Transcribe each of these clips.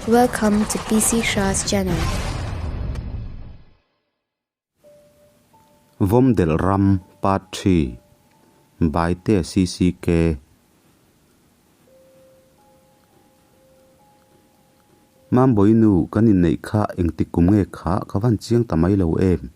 Welcome to PC Shah's channel. Vawmdelh ram Part 3 By Te CCK Mambawi nu kan inneih kha engtik kum nge kha ka van chiang ta mai lo em?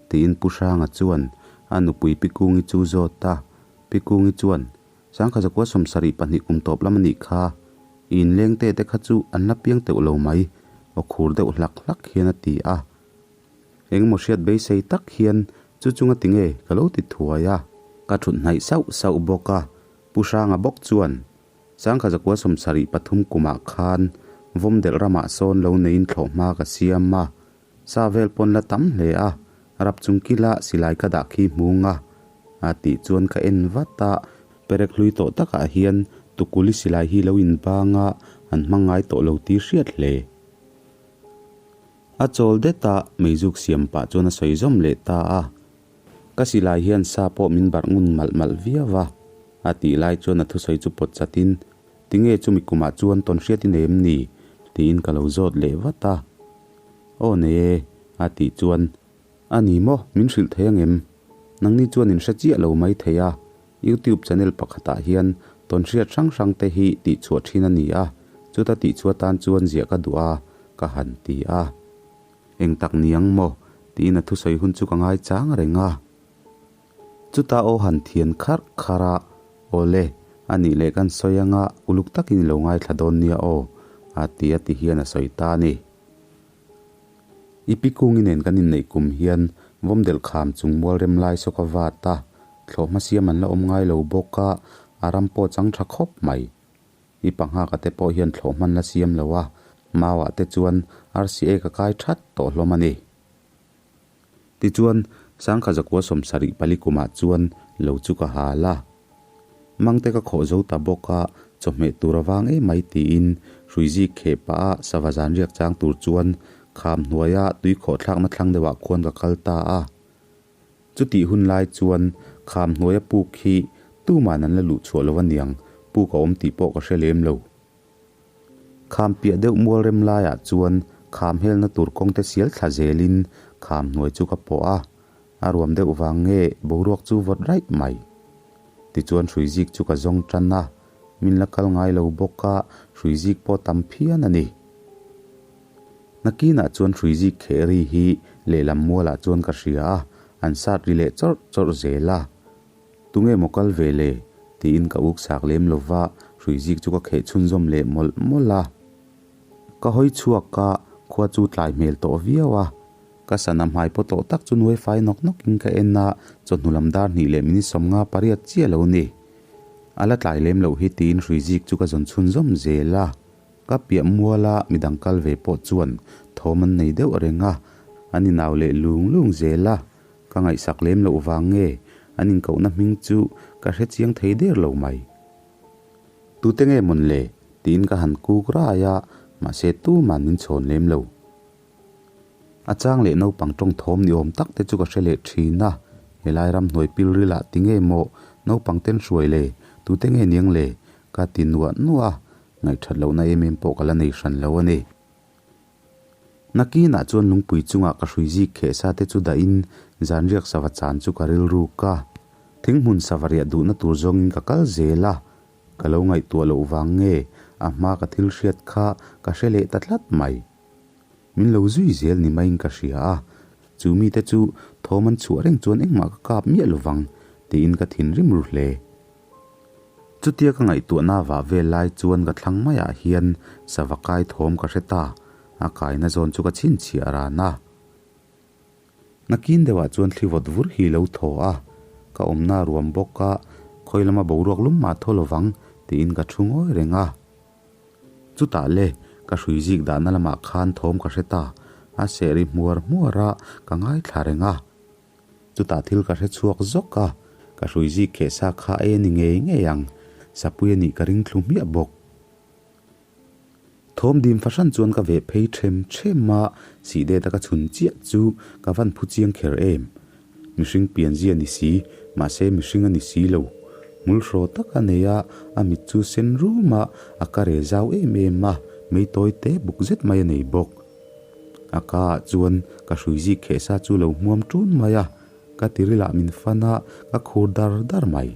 tiin Pu Hranga chuan a nupui Pi Kungi chu zawt a. Pi Kungi chuan Sangkha zakua 72 kum tawp lam a nih kha. I inleng te te kha chu an la piang teuh lo mai, aw khur deuh hlak hlak hian a ti a. Engemaw hriat beisei tak hian chu chunga ti nge ka lo ti thuai a. Ka thut hnaih sauh sauh bawk a, Pu Hranga bawk chuan Sangkha zakua 73 kumah khan Vawmdelh ramah sawn lo neiin thlawhhma ka siam a, Sa vel pawn la tam hle a, rap chung kila silai ka dah khi hmung a, a tih chuan ka en vat a, perek hlui tawh takah hian tukuli silai hi lo inbang a, an hmang ngai tawh lo tih hriat hle. A chawl det a, meizuk siam pah chuan a sawi zawm leh ta a, ka silai hian sa pawh min barh ngun malh malh viau a, a tih lai chuan a thusawi chu pawt chatin, Tinge chumi kumah chuan tawn hriat i nei em ni? tiin ka lo zawt leh vat a. Aw nei e, a tih chuan, A ni maw, min hrilh thei angem? Nangni chuan in hre chiah lo mai thei a, YouTube channel pakhatah hian tawnhriat hrang hrang te hi tihchhuah thin a ni a, chuta tihchhuah tan chuan ziah ka duh a, ka han ti a. Eng tak ni ang maw? tiin a thusawi hun chu ka ngaichang reng a. Chuta aw han thian kharh kharh a, Awle, a nih leh kan sawi anga uluk takin i lo ngaithla dawn nia aw, a ti a ti hian a sawi ta a ni. I pi kungi nen kan inneih kum hian vawmdelh kham chung mual rem lai saw ka vat a, thlawhhma siam an la awm ngai lo bawk a, a ram pawh chang tha khawp mai. I panghaka te pawh hian thlawhhman la siam lo a, mauah te chuan RCA ka kai that tawh hlawm a ni. Tichuan, Sangkha zakua 74 kumah chuan lo chu ka hal a. Mangte ka khawh zo ta bawk a, chawhmeh tur a vang em mai tiin hruizik kheh pah a sava zan riak chang tur chuan kham hnuaia tui khawh thlakna thlang deuhah khuan ka kal ta a. Chutih hun lai chuan kham hnuaia puk hi tuman an la luh chhuah lo aniang, puk a awm tih pawh ka hre lem lo. Kham piah deuh mual rem laiah chuan kham helna tur kawng te sial thla zelin kham hnuai chu ka pawh a, a ruam deuh vang nge boruak chu vawt raih mai. Tichuan hruizik chu ka zawng tan a, min la kal ngai lo bawk a, hruizik pawh tam phian a ni. Nakinah chuan hruizik kheh ri hi lehlam mualah chuan ka hria a, an sat ri leh chawrh chawrh zel a. Tunge maw kal ve le? tiin ka uk sak lem lo va, hruizik chu ka kheh chhunzawm leh mawlh mawlh a. Ka hawi chhuak a, khua chu tlai hmel tawh viau a. Ka sana hmai paw tawh tak chu nuai fai nawk nawkin ka en a, chawhnu lam dar hnih leh minute 58 chiah lo ni. A la tlai lem loh hi tiin hruizik chu ka zawn chhunzawm zel a. Ka piah muala midang kal ve pawh chuan thawm an nei deuh reng a, an inau leh lung lung zel a. Ka ngaihsak lem loh vang nge an inkohna hming chu ka hre chiang thei der lo mai. Tute nge mawn le? tiin ka han kuk rai a, mahse tuman min chhawn lem lo. A chang leh naupang tawng thawm ni awm tak te chu ka hre leh thin a, helai ramhnuai pilril ah ti nge maw naupang ten hruai le, tute nge niang le? ka ti nuah nuah a, ngaihthat lohna em em pawh ka la nei hran lo a ni. Nakinah chuan lungpui chungah ka hrui zik kheh sa te chu dahin zanriak sava chan chu ka rilruk a. Thinghmun sava riah duhna tur zawngin ka kal zel a, ka lo ngaihtuah loh vang nge a hma ka thil hriat kha ka hre leh ta tlat mai. Min lo zui zel ni maiin ka hria a, chu mite chu thawm an chhuah reng chuan engmah ka kap miah lovang tiin ka thinrim ru hle. Chutia ka ngaihtuahna vah vel lai chuan ka thlang maiah hian sava kai thawm ka hre ta, a kaina zawn chu ka chhinchhiah ran a. Nakin deuhah chuan thli vawt vur hi lo thaw a, ka awmna a ruam bawk a, khawi lama boruak lum mah thaw lovang tiin ka thu ngawi reng a. Chutah le, ka hrui zik dahna lamah khan thawm ka hre ta, a seh ri hmuar hmuar a, ka ngaithla reng a. Chutah thil ka hre chhuak zawk a, ka hrui zik kheh sa kha ei a ni ngei ngei ang, sapui a nih ka ring thlu hmiah bawk. Thawm dim fahran chuan ka veh phei them them a, sih det a ka chhun chiah chu ka van phu chiang kher em. Mihring pianzia ni si, mahse mihring a ni si lo. Hmul hraw tak a nei a, a mit chu sen rum a, a ka re zau em em a, Mei tawi te buk zet mai a nei bawk. A ka ah chuan ka hrui zik kheh sa chu lo hmuam tun mai a, ka tirilah min fan a, ka khur dar dar mai.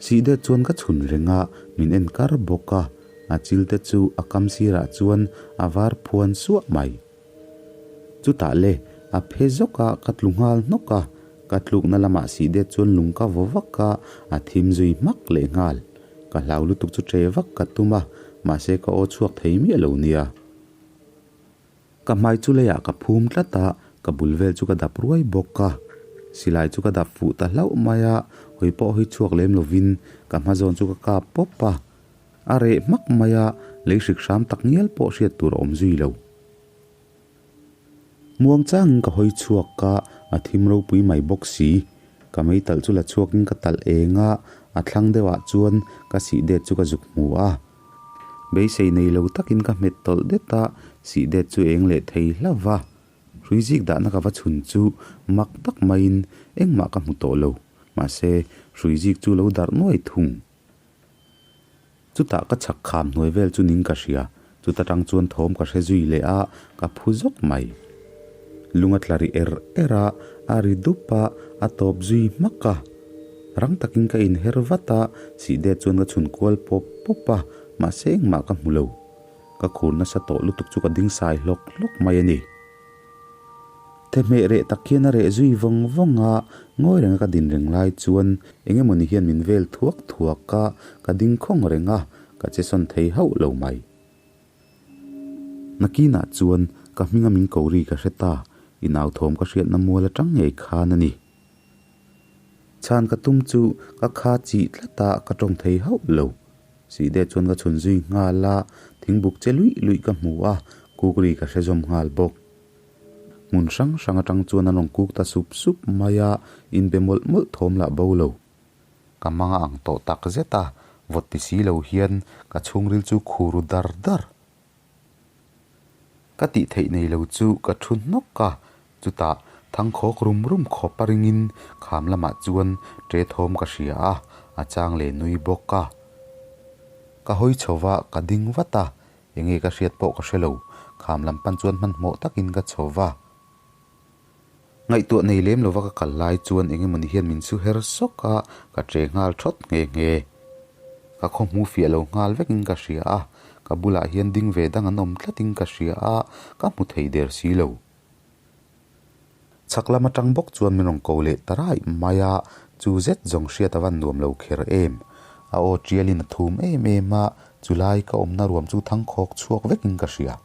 Sih det chuan ka chhun reng a, min en kar bawk a, a chil te chu a kam sirah chuan a var phuan suah mai. Chutah le, a phe zawk a, ka tlu nghal hnawk a, ka tlukna lamah sih det chuan lung ka vaw vak a, a thim zui hmak leh nghal. Ka hlau lutuk chu ṭe vak ka tum a, mahse ka aw chhuak thei miah lo nia. Ka hmai chu leiah ka phum tlat a, ka bul vel chu ka dap ruai bawk a. Silai chu ka dap fuh ta hlauh mai a, hawi pawh hawi chhuak lem lovin ka hma zawn chu ka kap pawp a. A reh hmak mai a, lei hrik hram tak ngial pawh hriat tur a awm zui lo. Muang changin ka hawi chhuak a, a thim ropui mai bawk si. Ka mei talh chu la chhuakin ka talh eng a, a thlang deuhah chuan ka sih det chu ka zuk hmu a. Beisei nei lo takin ka hmet tawlh det a, sih det chu eng leh thei hlauh va. Hrui zik dahna ka va chhun chu mak tak maiin engmah ka hmu tawh lo. Mahse, hrui zik chu lo darh nuai thung. Chutah ka chhak kham hnuai vel chu ning ka hria, chuta tang chuan thawm ka hre zui leh a, ka phu zawk mai. Lung a tla ri er er a, a ri dup a, a tawp zui hmak a. Rang takin ka inher vat a, sih det chuan ka chhun kual pawp pawp a, mahse engmah ka hmu lo. Ka khur nasa tawh lutuk chu ka ding sai hlawk hlawk mai a ni. Thehmeh reh tak hian a reh zui vawng vawng a, ngawi renga ka din reng lai chuan eng emawni hian min vel thuak thuak a, ka ding khawng reng a, ka che sawn thei hauh lo mai. Nakinah chuan ka hminga min ko ri ka hre ta, inau thawm ka hriatna mual atang ngei khan a ni. Chhan ka tum chu ka kha chih tlat a, ka tawng thei hauh lo. Sihde chuan ka chhun zui nghal a, thingbuk che luih luih ka hmu a, kuk ri ka hre zawm nghal bawk. Hmun hrang hrang atang chuan an rawn kuk ta sup sup mai a, inbe mawlh mawlh thawm lah bo lo. Ka hmang a ang tawh tak zet a, vawt ti si lo hian ka chhungril chu khu ru dar dar. Ka tih theih nei lo chu ka thu hnawk a, chutah thangkhawk rum rum khawp a ringin kham lamah chuan ṭe thawm ka hria a, a chang leh nui bawk a. Ka hawi chho va, ka ding vat a, enge ka hriat pawh ka hre lo, kham lam pan chuan hmanhmawh takin ka chho va. Ngaihtuah nei lem lova ka kal lai chuan eng emawni hian min su her sawk a, ka ṭe nghal ṭhawt nghe nghe. Ka khaw hmu fiah lo nghal vekin ka hria a, ka bulah hian ding ve dang an awm tlatin ka hria a, ka hmu thei der si lo. Chhak lam aṭang bawk chuan min rawn ko leh ta raih mai a, chu zet zawng hriat a van nuam lo kher em. A aw ṭialin a thum em em a, chulai ka awmna ruam chu thangkhawk chhuak vekin ka hria.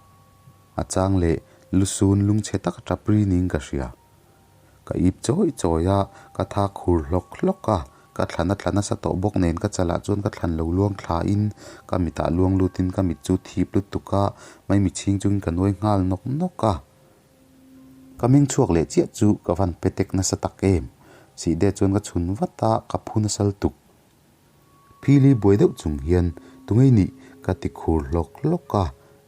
A chang leh lusun lungchhe tak a tap ri niin ka hria. Ka ip chawi chawi a, ka tha khur hlawk hlawk a, ka thlan a tla nasa tawh bawk nen ka chalah chuan ka thlan lo luang thlain ka mitah luang lutin ka mit chu thip lutuk a, maimi chhing chungin ka nuai nghal nawk nawk a. Ka meng chhuak leh chiah chu ka van pe tek nasa tak em. Sihde chuan ka chhun vat a, ka phu nasa lutuk. Phili buai deuh chung hian tungei nih ka ti khur hlawk hlawk a,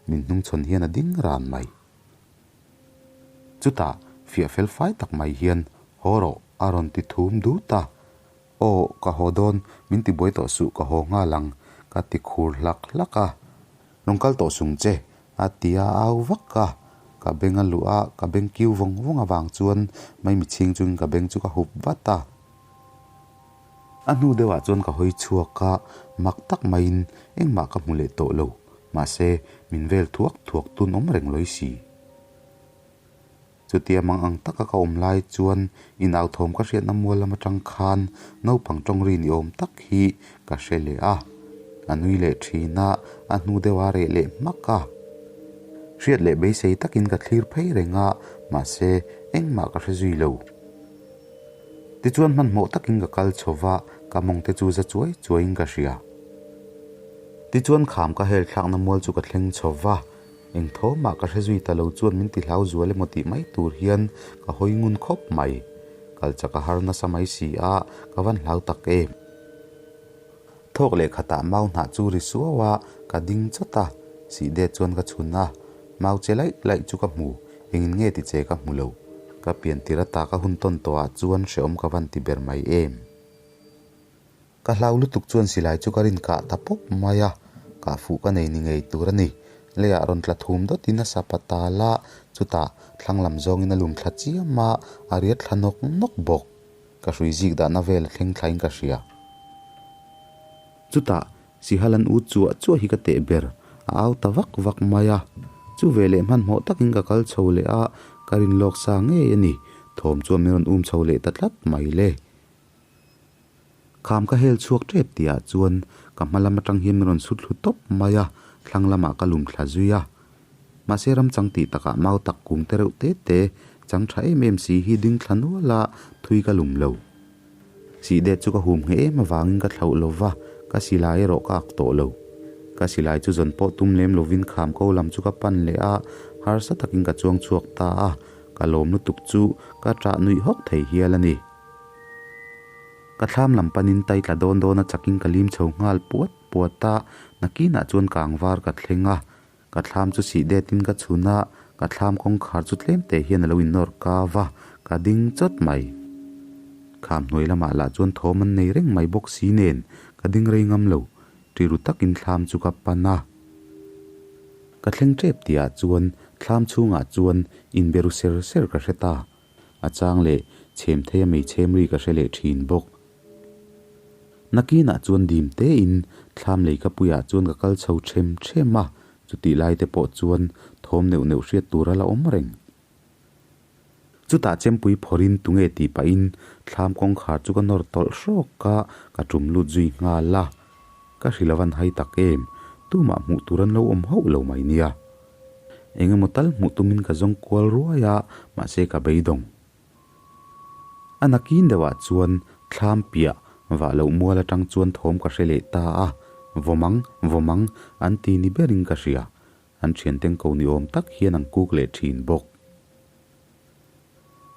min hnungchhawn hian a ding ran mai. Chutah fiah fel fai tak mai hian haw rawh a rawn ti thum dut a, Aw ka haw dawn, min ti buai tawh suh ka haw nghal ang ka ti khur hlak hlak a. Rawn kal tawh sung che a ti a au vak a, ka beng a luh a, ka beng kiu vawng vawng avang chuan maimi chhing chungin ka beng chu ka hup vat a. A hnu deuhah chuan ka hawi chhuak a, mak tak maiin engmah ka hmu leh tawh lo. Mahse, min vel thuak thuak tun awm reng lawi si. Chutia mang ang taka ka awm lai chuan inau thawm ka hriatna mual lam atang khan naupang tawng ri ni awm tak hi ka hre leh a. A nui leh thin a, a hnu deuh a reh leh hmak a. Hriat leh beisei takin ka thlir phei reng a, mahse, engmah ka hre zui lo. Tichuan hmanhmawh takin ka kal chho va, ka mawng te chu za chuai chuaiin ka hria. Tichuan kham ka hel thlakna mual chu ka thleng chho va, eng thawmah ka hre zui ta lo chuan min ti hlau zual emaw tih mai tur hian ka hawi ngun khawp mai. Kal chak a har nasa mai si a, ka van hlau tak em. Thawk leh khatah mau hnah chu ri suau a, ka ding chawt a, sih det chuan ka chhun a, mau che laih laih chu ka hmu, engin nge ti che ka hmu lo. Ka pian tir ata ka hun tawn tawh ah chuan hrehawm ka van ti ber mai em. Ka hlau lutuk chuan silai chu ka rin kah ta pawp mai a, Kah fuh ka nei ni ngei tur a ni. Leiah rawn tla thum dawtin a sap a tal a, chutah thlang lam zawngin a lum thla chiam a, a riat thla nawk nawk bawk. Ka hrui zik dahna vel a thleng thlain ka hria. Chutah Sihal an u chuah chuah hi ka teh ber, a au ta vak vak mai a. Chu ve leh hmanhmawh takin ka kal chho leh a, ka rin lawk sa ngei a ni. Thawm chuan min rawn um chho leh ta tlat mai le. Kham ka hel chhuak tep tihah chuan ka hma lam atang hian min rawn sut thlu tawp mai a, thlang lamah ka lum thla zui a. Mahse ram chang tih takah mau tak kung te reuh te te chang tha em em si hi ding thla nual a, thui ka lum lo. Sih det chu ka hum ngheh em avangin ka thlauh lo va, ka silai erawh ka ak tawh lo. Ka silai chu zawn pawh tum lem lovin kham ko lam chu ka pan leh a, harsa takin ka chuang chhuak ta a, ka lawm lutuk chu ka ṭah nuih hawk thei hial a ni. Ka thlam lam panin tai tla dawn dawn a chakin ka lim chho nghal puat puat a, nakinah chuan kangvar ka thleng a, ka thlam chu sih detin ka chhun a, ka thlam kawngkhar chu tlem te hian a lo innawr kau a, ka ding chawt mai. Kham hnuai lamah lah chuan thawm an nei reng mai bawk si nen ka ding rei ngam lo, tiru takin thlam chu ka pan a. Ka thleng tep tihah chuan thlam chhungah chuan inberu ser ser ka hre ta. A chang leh chhem thei a mei chhem ri ka hre leh thin bawk. Nakinah chuan dim tein thlam lei ka puiah chuan ka kal chho them them a, chutih lai te pawh chuan thawm neuh neuh hriat tur a la awm reng. Chutah chempui phawrhin tunge tih pahin thlam kawngkhar chu ka nawr tawlh hrawk a, ka tum lut zui nghal a. Ka hrilh avan hai tak em, tumah hmuh tur an lo awm hauh lo mai nia. Eng emaw tal hmuh tumin ka zawng kual ruai a, mahse ka beidawng. A nakin deuhah chuan thlam piah vah loh mual atang chuan thawm ka hre leh ta a, vawmang, vawmang an ti ni berin ka hria. An thianteng ko ni awm tak hian an kuk leh thin bawk.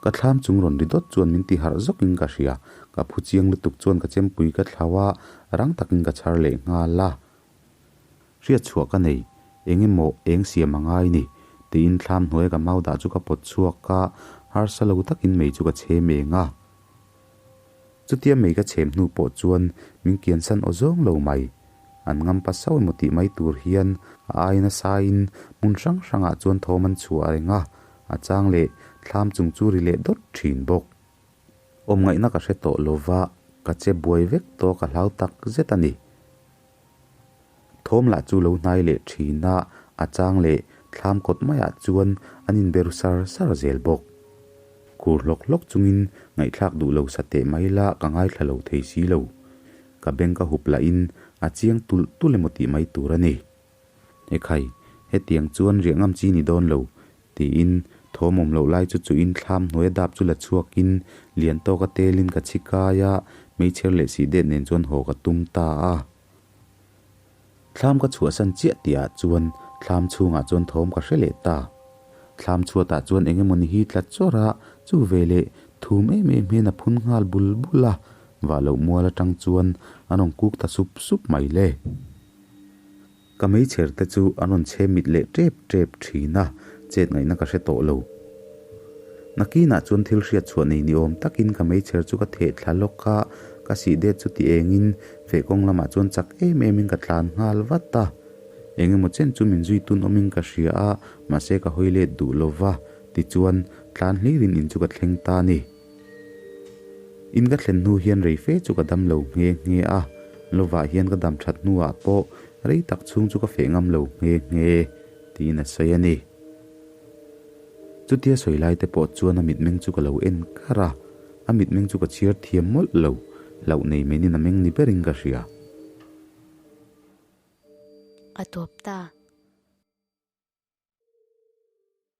Ka thlam chung rawn ri dawt chuan min ti harh zawkin ka hria. Ka phu chiang lutuk chuan ka chempui ka thlau a, rang takin ka chhar leh nghal a. Hriat chhuah ka nei, eng emaw eng siam a ngai ni, tiin thlam hnuaia ka mau dah chu ka pawt chhuak a, harsa lo takin mei chu ka chhem eng a. Chutia mei ka chhem hnu pawh chuan min kiansan aw zawng lo mai. An ngam pa sauh emaw tih mai tur hian a ai nasain hmun hrang hrangah chuan thawm an chhuah reng a, a chang leh thlam chung chu ri leh dawt thin bawk. Awmngaihna ka hre tawh lova, ka che buai vek tawh ka hlau tak zet a ni. Thawm lah chu lo hnai leh thin a, a chang leh thlam kawt maiah chuan an inberu sar sar zel bawk. Khur hlawk hlawk chungin ngaihthlak duh lo sa teh mai la ka ngaithla lo thei si lo. Ka beng ka hup lahin a chiang tulh tulh emaw tih mai tur a ni. Ekhai, hetiang chuan riah ngam chi ni dawn lo, tiin thawm awm loh lai chu chuhin thlam hnuaia dap chu la chhuakin lian tawka telin ka chhi kai a, meichher leh sih det nen chuan haw ka tum ta a. Thlam ka chhuahsan chiah tihah chuan thlam chhungah chuan thawm ka hre leh ta. Thlam chhuatah chuan eng emawni hi tla chawrh a, chu veleh thum em em hian a phun nghal bul bul a, vah loh mual atang chuan an rawn kuk ta sup sup mai le. Ka meichher te chu an rawn chhe mit leh tep tep thin a, chet ngaihna ka hre tawh lo. Nakinah chuan thil hriat chhuah nei ni awm takin ka meichher chu ka theh thla lawk a, ka sih det chu ti engin feh kawng lamah chuan chak em emin ka tlan nghal vat a. Eng emaw chen chu min zui tun awmin ka hria a, mahse ka hawi let duh lo va, tichuan tlan hlirin in chu ka thleng ta a ni. In ka thlen hnu hian rei fe chu ka dam lo nghe nghe a, lovah hian ka dam that hnuah pawh rei tak chhung chu ka feh ngam lo nghe nghe, tiin a sawi a ni. Chutia sawi lai te pawh chuan a mitmeng chu ka lo en kar a, a mitmeng chu ka chhiar thiam mawlh lo, hlauh nei menin a meng ni berin ka hria. A tawp ta.